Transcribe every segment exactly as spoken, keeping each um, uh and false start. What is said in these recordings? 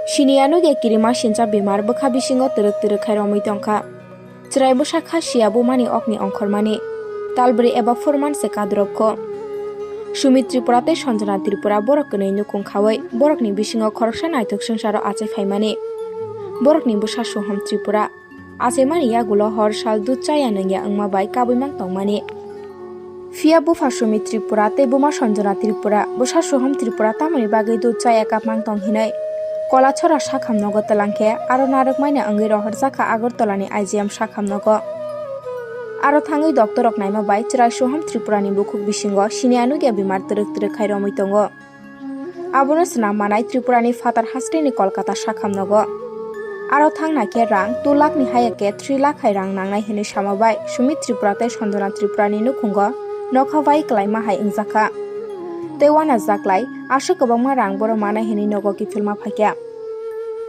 Siniya nugya kirima sincha bemar bwkha bisingo twrwk twrwk khai romwi tongkha. Chwrai bwsa kha siya bumani okni ongkhormani. Talbrwi eba phurman se kadrobkho. Sumit Tripura tei Sanjana Tripura borok kwnwi nukhung khawi borokni bisingo khoroksa naithok swngcharo achai phaimani. Borokni bwsa Soham Tripura. Achaimani yagulo hor sal dud chaya nungya wngma bai kabwi mang tongmani. Phiya bupha Sumit Tripura tei buma Sanjana Tripura, bwsa Soham Tripura tamoni bagwi dud chaya kap mang tong hinwi Kolachora sakham nogo twlang khe aro narwkmani wngwi rohorjakha Agartala ni I G M sakham nogo. Aro thangwi doctor rok naima bai chwrai Soham Tripura ni bukhuk bisingo siniya nugya bemar twrwk twrwk khai romwi tongo. Abono swnam manai Tripura ni phatar hasteni Kolkata sakham nogo. Aro thangna khe rang two lakh ni haya khe three lakh hai rang nangnai hinwi sama bai Sumit Tripura tei Sanjana Tripura ni nukhungo nokha bai kwlaima hai wngjakha. Tei uanajaklai aswk kwbangma rang borok manai hinwi nogo kiphilma phaikha.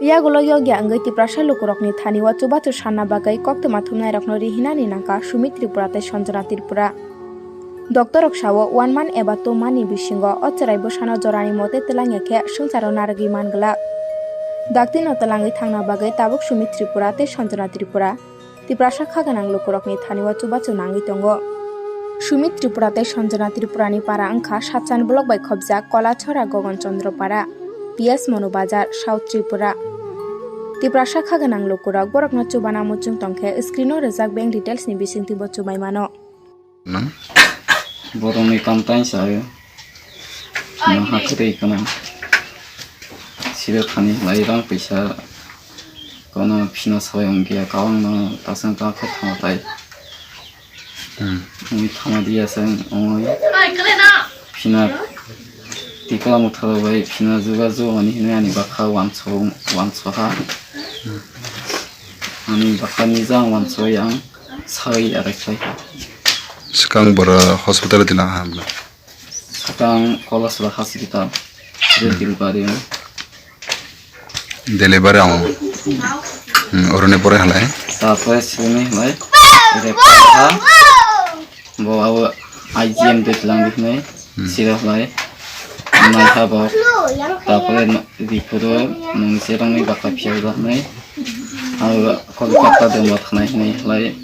Yagulo yogya wngwi Tiprasa lukurokni thani o chubachu sanna bagwi koktwma thumnairokno rihinani nangkha Sumit Tripura tei Sanjana Tripura. Doctor rok sao, one month eba two month ni bisingo o chwrai bwsano jorani mote twlangya khe swngcharo narwgwi man glak. Dakti no twlangwi thangna bagwi tabuk Sumit Tripura tei Sanjana Tripura Tiprasa kha gwnang lukurokni thani o chubachu nangwi tongo. Sumit Tripura tei Sanjana Tripura ni para wngkha Satchan block bai khobjak Kolachora Gogon Chandra Para, P S Monu Bazar, South Tripura. Tiprasa kha gwnang lukurok borokno chubana muchung tongkhe screen o rijak bank details ni bisingtwi bo chubai mano. Nang? Borokni kam taisa o. Chwng ha kwrwi gwnang. Siro thani lai rang pisa kono phina soi wngya kawang no tasang ta khe thangtai. Hmm. Mui thama diya sang ongoi. Phina tikla muthalo bai phina juga ju ani hinwi ani bakha wanso wanso ha. Ani bakha ni jang wanso yang. Sai arai khlai kha. Swkang bora hospital o tila ha bwla. Swkang Kolasra hospital. Delivery o. Delivery ang. Hmm, oroni pore halai. Tapore sini halai. Repa ha. Bo abo I G M de tlang diknai. Hmm. Siro halai. Nai ha bo. Tapore Rikoro nung cherangni baka phiyok jaknai. Aro Kolkata de mo thanai hinwi lai.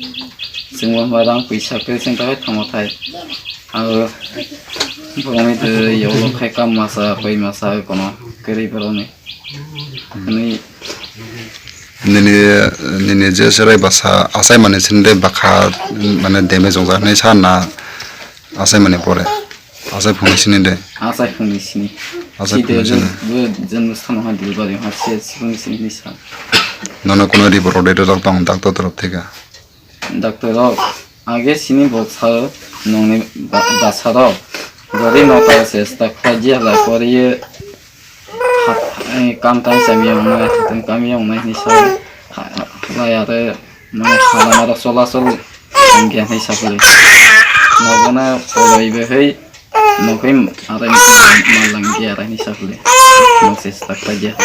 Chwngbo hwnba rang puisa kwrwi chwng tabai tamo thai. Aro borokni twi yolo khai kam masa koi masa kono kwrwi borokni. Hinwi nini, nini je serai basa asai mani sinde bakha mane damage wngjak hinwi sa na asai mani pore. Asai phungni sini de. Asai phungni sini. Asai phungni sini. Bo jen samo ha dil bari ha se phungni sini ni sa. Nono kono report order rok tong doctor torof theka. Doctor rok age sini bo sa nongni basa rok. Gari no ta se sta khaji hala kori ye. Kam tang sami yong nai, kam yong nai ni sa. Hala ya re. Mane halama rok chola chol wngya hinwi sa phili. Nogo na poloi bai hai nokoi arai malang ya hinwi sa phili. Nok se sta khlai dia.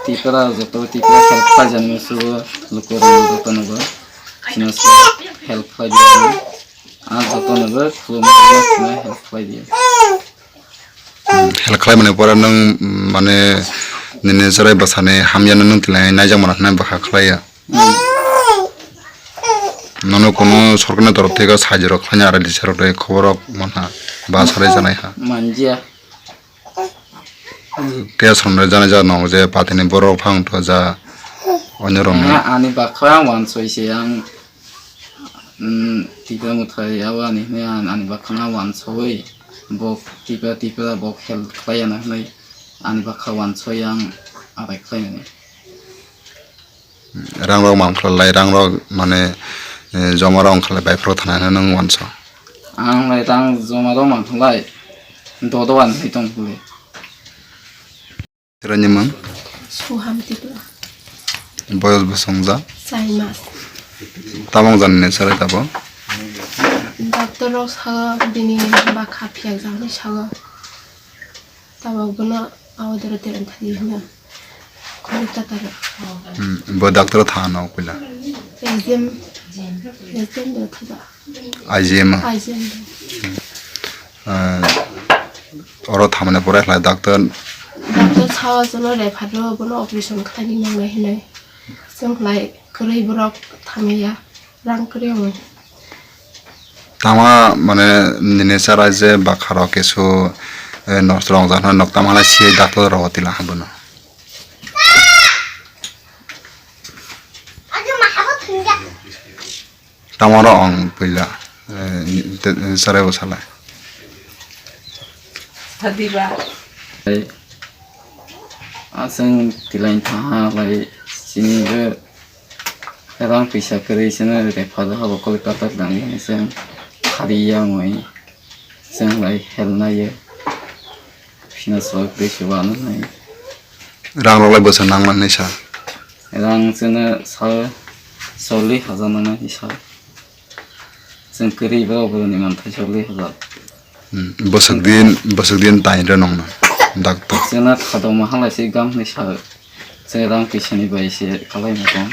Tipra joto Tipra help khlai jani sugo luko rok joto nogo. Chino se help khlai dia. A joto nogo khulum help khlai dia. Help khlai mani pore nwng, mm, mane nini chwrai bwsani hamya no nwng tini naijak mano hwnwi bwkha khlai ya. Nono kunu sorkarni torof theke sajirok khlaina aro disarok tei khobor rok manha ba sarai janai ha. Manjia. Khe sonre janai ja nong je patini borok phang tho ja onyo rok. Ani bakha wansoi se ang. Tibra mwtai abo ani hwnwi ani bakha wansoi bok tibra tibra bok help khlai ya hwnwi ani bakha wansoi ang arai khlai mani. Rang rok mam khlai lai, rang rok mane, eh, joma rok wng khlai bai phoro thana hwnwi nwng wanso. Ang lai rang joma rok mam khlai dodo ani hwnwi tong khlai. Chwraini mwng? Soham Tripura. Boyos bwswk wngjak? Chai mas. Tamo wngjani ni chwrai tabuk? Doctor rok sago bini bakha phiyakjak hinwi sago. Tabuk bono aodoro teran thadi hino. Khoroksa taro. Hmm, bo doctor o thana puila? Exam, exam do thada. I G M o? I G M do. Ah, oro thamani pore khlai doctor Doctor sao chwngno refer rw, bono operation khlaini nangnai hinwi. Chwng khlai kwrwi borok thamya, rang kwrwi wng. Tama mane nini chara je bakha rok kesu, eh, nosto rok jana nok tama le si doctor rok tila habono. Tamo rok ang puila, eh, te, sarai bo salai. Thadiba. Tei aswng tilai thaha lai chini bo rang pisa kwrwi sene refer habo Kolkata dangwi seng khari ya mui seng lai hel nai ye. Phina sok tei se wano nai. Rang rok lai bwsa nang man nai sa. Rang chwngno sa chollish hajar nang nai sa. Chwng kwrwi ba oboroni manthai chollish hajar. Hmm, bwswk din, bwswk din tain rw nong nang, doctor. Chwngno khadokma halai se gam hinwi sa. Chwng rang pisani bai se kalai ma tong.